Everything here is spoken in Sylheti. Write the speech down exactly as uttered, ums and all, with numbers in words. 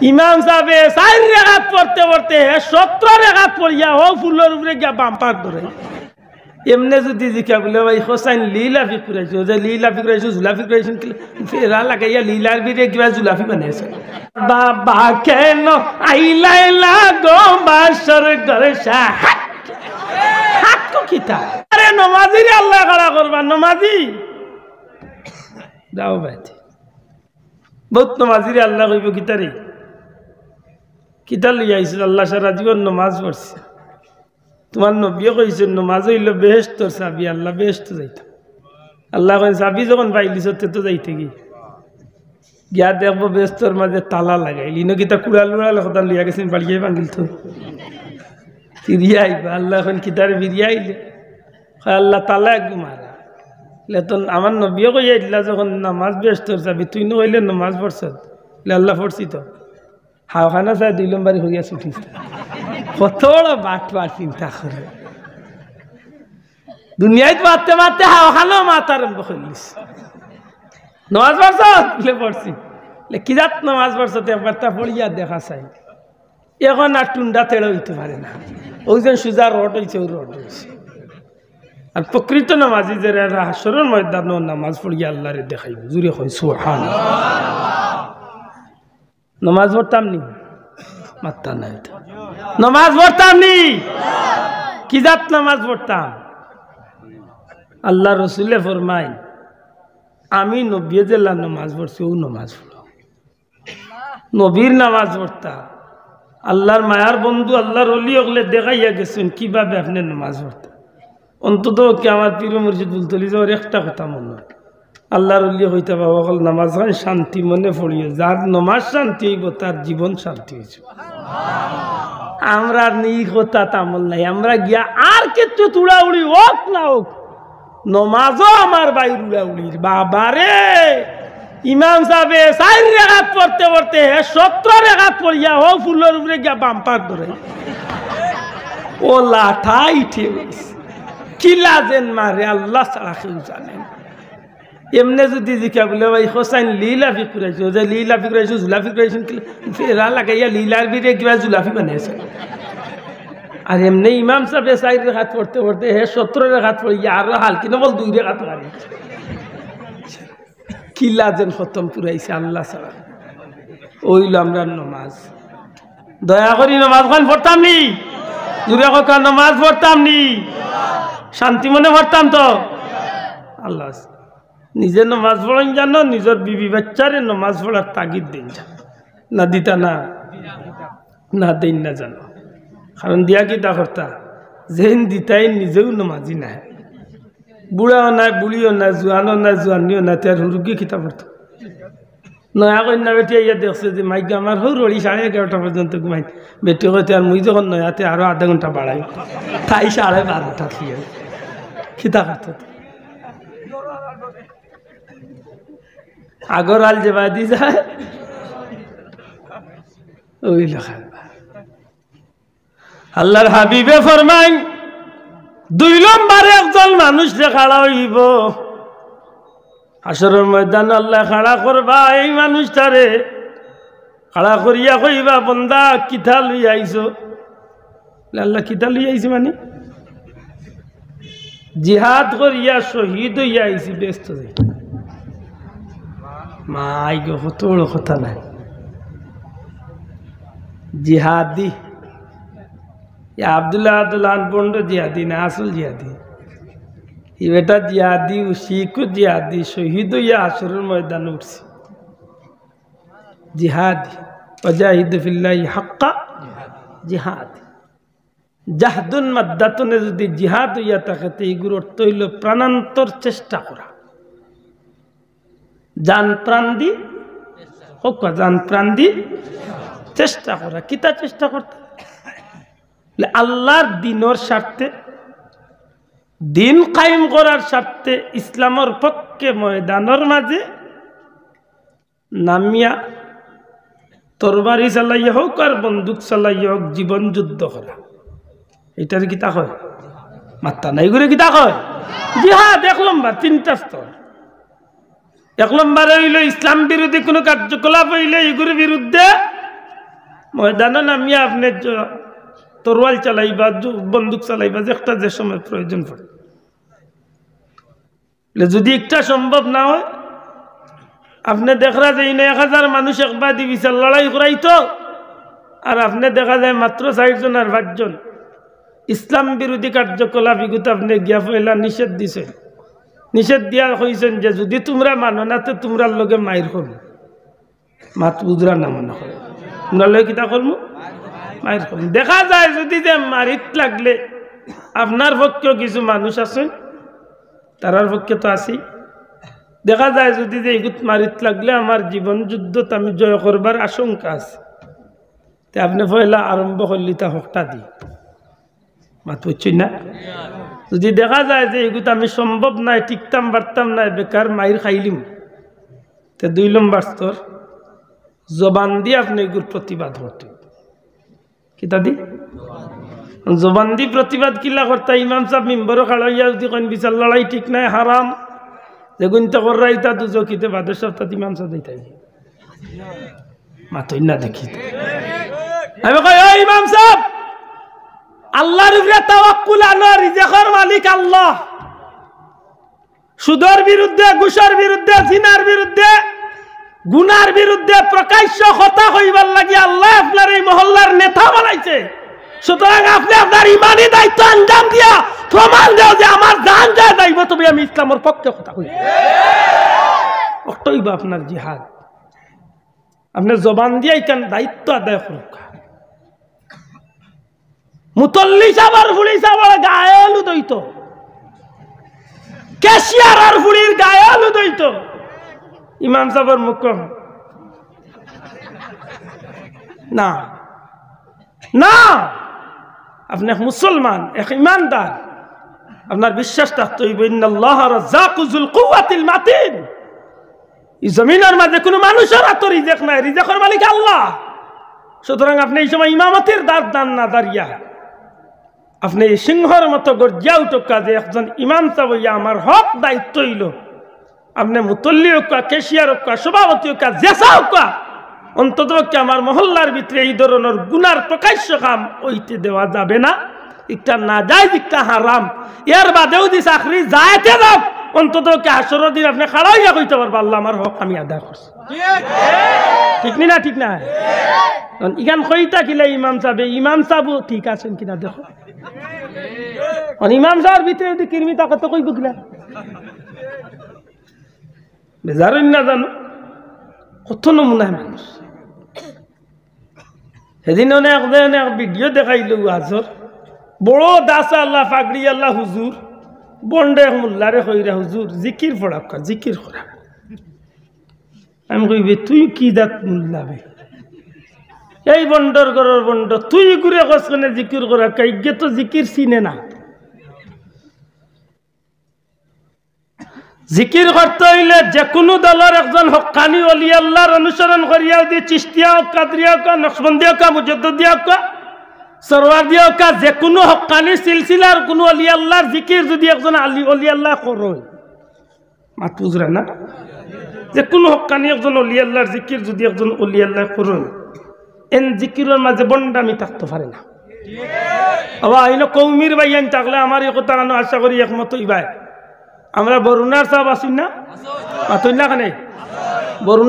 ইমাম সাবে চাইর রেকাত পড়তে পড়তে হে সতরো রেকাত পড়িয়া হউ ফুলর উপরে গিয়া বাম্পার ধরে। এমনে যুদি জিকা বুলে, "ভাই, হোসাইন লীলা ফিকুরাইছো, যে লীলা ফিকুরাইছো, জুলাফি ফিকুরাইছো, কি ফেরা লাগাইয়া লীলার ভিতরে কিবা জুলাফি বানাইছো?" বাবা কেন আইলাইলা গো বাসর ঘরে সাহাত? হাত কো কিতা? আরে নমাজিরে আল্লায় খাড়া করবা, নমাজি। যাও ভাই। বউত নমাজিরে আল্লায় কইবো কিতারে? কিতা লইয়া আইছিল? আল্লাহ সারা জীবন নমাজ পড়ছে। তুমার নবীয়ে কইছইন, নমাজ অইলো বেহেশতর চাবি, আল্লাহ বেহেশতো যাইতা। আল্লায় কইন, চাবি যখন পাইলিছো, তে তো যাইতে কি? গিয়া দেখবো বেহেশতর মাঝে তালা লাগাইল। ইনো কিতা কুড়াল উড়াল কথা লইয়া গেছইন, বাড়িয়ে ভাঙিল তো। ফিরিয়া আইবা, আল্লায় কইন, কিতারে ফিরিয়া আইলে? কয়, "আল্লাহ, তালা একগু মারা।" লে তো আমার নবীয়ে কইয়া দিলা, যখন নামাজ বেহেশতর চাবি, তুই নু কইলে নমাজ পড়ছত। লে আল্লাহ পড়ছি তো। হাওখানা চাই দুই নম্বরি করিয়া ছুটিস। কত বড় বাটপার চিন্তা করে। দুনিয়াত মাততে মাততে হাওখানাও মাত আরম্ভ করিলিস। নমাজ পড়ছত? বুলে, "পড়ছি।" বুলে, "কি জাত নমাজ পড়ছত? একবার তা পড়িয়া দেখা চাই।" এখন আর টুন্ডা তেড়ে অইতে পারে না। অউ যেন সুজা রড অইছে, অউ রড অইছে। আর প্রকৃত নমাজি যেরা, এরা হাশরর ময়দানো নমাজ পড়িয়া আল্লারে দেখাইবো। জুরে কইন সুবহানাল্লাহ। নমাজ পড়তাম নি? মাত্তা নাই তো। নমাজ পড়তাম নি? কি জাত নমাজ পড়তাম? আল্লার রসুলে ফরমাইন, "আমি নবীয়ে যেলা নমাজ পড়ছি, অউ নমাজ পড়ো।" নবীর নমাজ পড়তা। আল্লার মায়ার বন্ধু, আল্লার অলি অকলে দেখাইয়া গেছইন কিভাবে আপনে নমাজ পড়তা। অন্তত কি আমার পীর মুর্শিদ ফুলতলি যাওয়ার একটা কথা মনো অয়। আল্লার অলিয়ে কইতা, "বাবা অকল, নমাজ খান শান্তি মনে পড়িও, যার নমাজ শান্তি অইবো, তার জীবন শান্তি অইছে।" আমরার নি কথাত আমল নাই, আমরা গিয়া আর কিচ্ছু তুড়াউড়ি অউক না অউক, নমাজও আমার ভাইর উড়াউড়ির। বাবারে, ইমাম সাবে চাইর রেকাত পড়তে পড়তে হে সতরো রেকাত পড়িয়া হউ ফুলর উপরে গিয়া বাম্পার ধরে। ও লাঠাই ঠিক অইছে। কিলা যেন মারে আল্লাহ ছাড়া কেউ জানে না। এমনে যুদি জিকা বুলে, "ভাই, হোসাইন লীলা ফিকুরাইছো, যে লীলা ফিকুরাইছো, জুলা ফিকুরাইছো, কি ফেরা লাগাইয়া লীলার ভিতরে কিবা জুলাফি বানাইছো?" আর এমনে ইমাম সাবে চাইর রেকাত পড়তে পড়তে হে সতরো রেকাত পড়িয়া আরো হালকি নফল দুই রেকাত মারে। কিলা যেন খতম পুরাইছে আল্লাহ ছাড়া। অইলো আমরার নমাজ। দয়া করি নমাজ খান পড়তাম নি? জুরে কউক্কা, নমাজ পড়তাম নি? শান্তি মনে পড়তাম তো? আল্লাহ আছে। নিজে নমাজ পড়ইন জানো, নিজর বিবি বাচ্চারে নমাজ পড়ার তাগিদ দেইন জানো। না দিতা না? না দেইন না জানো। কারণ দিয়া কিতা করতা? যেইন দিতা এইন নিজেউ নমাজি নায়। বুড়াও নায়, বুড়িও নায়, জুয়ানও নায়, জুয়ানিও নায়, তে আর হুরুগি কিতা পড়তা? নয়া কইন্যা বেটি আইয়া দেখছে যে মাইগ্গা আমার হউ রড়ি সাড়ে এগারোটা পর্যন্ত ঘুমাইন। বেটি কইতে, "আর মুই যখন নয়া, তে আরো আধা ঘন্টা বাড়াই।" তাই সাড়ে বারোটা থিয়ে। কিতা করতে? আগর আল যে বাদি যায়, অউ লেখা। আল্লার হাবিবে ফরমাইন, দুই নম্বরে একজন মানুষরে খাড়া অইবো, হাশরর ময়দানো আল্লায় খাড়া করবা এই মানুষটারে। খাড়া করিয়া কইবা, "বন্দা, কিতা লইয়া আইছো?" বলে, "আল্লাহ, কিতা লইয়া আইছি মানে?" "জিহাদ করিয়া শহীদ অইয়া আইছি, বেহেস্তো যাই।" মাই গো, কত বড় কথা নায়। জিহাদি। ইয়া আব্দুল্লাহ আব্দুল্লাহ আনপন্ড জিহাদি না, আসল জিহাদি। ই বেটা জিহাদি, ও শিখও জিহাদি, শহীদ অইয়া হাশরর ময়দানো উঠছে। জিহাদি। ওয়াজাহিদু ফিল্লাহি হাক্কা জিহাদি। জাহদুন মাদ্দাতুনে যদি জিহাদ অইয়া থাকে, তে ইগুর অর্থ অইলো প্রাণান্তর চেষ্টা করা। জান প্রাণ দি, কউক্কা, জান প্রাণ দি চেষ্টা করা। কিতা চেষ্টা করতা? আল্লার দিনর স্বার্থে, দিন কায়েম করার স্বার্থে, ইসলামর পক্ষে ময়দানর মাঝে নামিয়া তরবারি চালাইয়া হউক আর বন্দুক চালাইয়া হউক, জীবন যুদ্ধ করা। ইটারে কিতা কয়? মাত্তা নাই, ইগুরে কিতা কয়? জিহাদ। এক নম্বর, তিনটা স্তর। এক নম্বরে অইলো ইসলাম বিরোধী কুনু কার্যকলাপ অইলে ইগুর বিরুদ্ধে ময়দানো নামিয়া আপনে জ-, তরোয়াল চালাইবা, জু-, বন্দুক চালাইবা, যে একটা যে সময় প্রয়োজন পড়ে। বলে, যদি একটা সম্ভব না হয়, আপনে দেখরা যে ইনো এক হাজার মানুষ একবাদি বিচার লড়াই করাইতো, আর আপনে দেখা যায় মাত্র চাইরজন আর পাঁচজন। ইসলাম বিরোধী কার্যকলাপ ইগুত আপনে গিয়া পয়লা নিষেধ দিছইন। নিষেধ দিয়া কইছইন যে, যদি তুমরা মানো না, তে তুমরার লগে মাইর করমু। মাত বুঝরা না মনে হয়। তুমরার লগে কিতা করমু? মাইর করমু। দেখা যায় যদি যে মারিত লাগলে আপনার পক্ষেও কিছু মানুষ আছইন, তারার পক্ষে তো আছি। দেখা যায় যদি যে ইগুত মারিত লাগলে আমার জীবন যুদ্ধত আমি জয় করবার আশঙ্কা আছে, তে আপনে পয়লা আরম্ভ করলিতা হকটা দি। মাত বুঝছইন না? যদি দেখা যায় যে ইগুত আমি সম্ভব নায়, টিকতাম পারতাম নায়, বেকার মাইর খাইলিমু, তে দুই নম্বর স্তর, জবান দি আপনে ইগুর প্রতিবাদ করতে। কিতা দি? জবান দি প্রতিবাদ কিলা করতা? ইমাম সাব মিম্বরো খাড়া অইয়া যদি কইন, বিচার লড়াই ঠিক নায়, হারাম, যেগুইন্তে কররা ইতা দুজখি, তে বাদর সপ্তাত ইমাম সাব যাইতা। মাতইন না দেখি। আমি কই, "ও ইমাম সাব, আল্লাহর উপরে তাওয়াক্কুল আনো, রিজেকর মালিক আল্লাহ। সুদর বিরুদ্ধে, ঘুষর বিরুদ্ধে, জিনার বিরুদ্ধে, গুনার বিরুদ্ধে প্রকাশ্য কথা কইবার লাগি আল্লায় আপনারে এই মহল্লার নেতা বানাইছে। সুতরাং আপনে আপনার ইমানি দায়িত্ব আঞ্জাম দিয়া প্রমাণ দেও যে আমার জান যায় যাইবো, তবে আমি ইসলামর পক্ষে কথা কই।" অটাউ অইবো আপনার জিহাদ। আপনে জবান দিয়া ইখান দায়িত্ব আদায় করউক্কা। মুতল্লি সাবর ফুড়ি সাবর গায়ে হলুদ অইতো, ক্যাশিয়ারর ফুড়ির গায়ে হলুদ অইতো, ইমাম সাবর মুখ না, না। আপনে এক মুসলমান, এক ইমানদার, আপনার বিশ্বাস থাকতে অইবো, "ইন্নাল্লাহা রাজ্জাকু যুল কুওয়াতিল মাতিন।" ই জমিনর মাঝে কুনু মানুষর আতো রিজেক নাই, রিজেকর মালিক আল্লাহ। সুতরাং আপনে ই সময় ইমামতির দাঁড় দান না দাঁড়িয়া, আপনে ই সিংহর মতো গর্জিয়া উঠউক্কা যে একজন ইমাম সাব অইয়া আমার হক দায়িত্ব অইলো, আপনে মুতল্লি অউক্কা, ক্যাশিয়ার অউক্কা, সভাপতি অউক্কা, যেছা অউক্কা, অন্তত পক্ষে আমার মহল্লার ভিতরে ই ধরনর গুনার প্রকাশ্য কাম অইতে দেওয়া যাবে না। একটা নাজায়েজ, একটা হারাম। এর বাদেও যদি চাকরি যাইতে যাউক, অন্তত পক্ষে হাশরর দিন আপনে খাড়া অইয়া কইতা পারবা, "আল্লাহ, আমার হক আমি আদায় করছি।" ঠিক নি না? ঠিক না? কারণ ইখান কইতা কিলা ইমাম সাবে, ইমাম সাবও ঠিক আছইন কিনা দেখো। কারণ ইমাম সাবর ভিতরে যদি কিরমি থাকে তো কইবো কিলা? বেজার অইন না জানো? কত নমুনায় মানুষ। সেদিন অনে এক, যে অনে এক ভিডিও দেখাইলো ওয়াজর, বড় দাসআলা, পাগড়িআলা হুজুর, বন্ডে এক মোল্লারে কইরা, "হুজুর, জিকির পড়াউক্কা, জিকির করা।" আমি কই, "বে, তুই কি জাত মোল্লা বে? এই বন্ডর ঘরর বন্ড, তুই ইগুরে কস কেনে জিকির করাউক্কা, ইগে তো জিকির চিনে না।" জিকির করতে অইলে যেকুনু দলর একজন হক্কানি অলি আল্লাহর অনুসরণ করিয়া, যদি চিশতিয়া অউক, কাদরিয়া অউক, নকশবন্দিয়া অউক, মুজাদ্দিদিয়া অউক, সরওয়ারদিয়া অউক, যেকুনু হক্কানি সিলসিলার কুনু অলি আল্লাহর জিকির যদি একজন আলি, অলি আল্লায় করইন, মাত বুঝরা না? যেকুনু হক্কানি একজন অলি আল্লাহর জিকির যদি একজন অলি আল্লায় করইন, এন জিকিরর মাঝে বন্ডামি থাকতো পারে না। আবার ইনো কওমির ভাইয়াইন থাকলে আমার ই কথা আনো আশা করি একমত অইবায়। আমরা বরুণার সাব আছি না? মাতইন না কেনে? বরুণ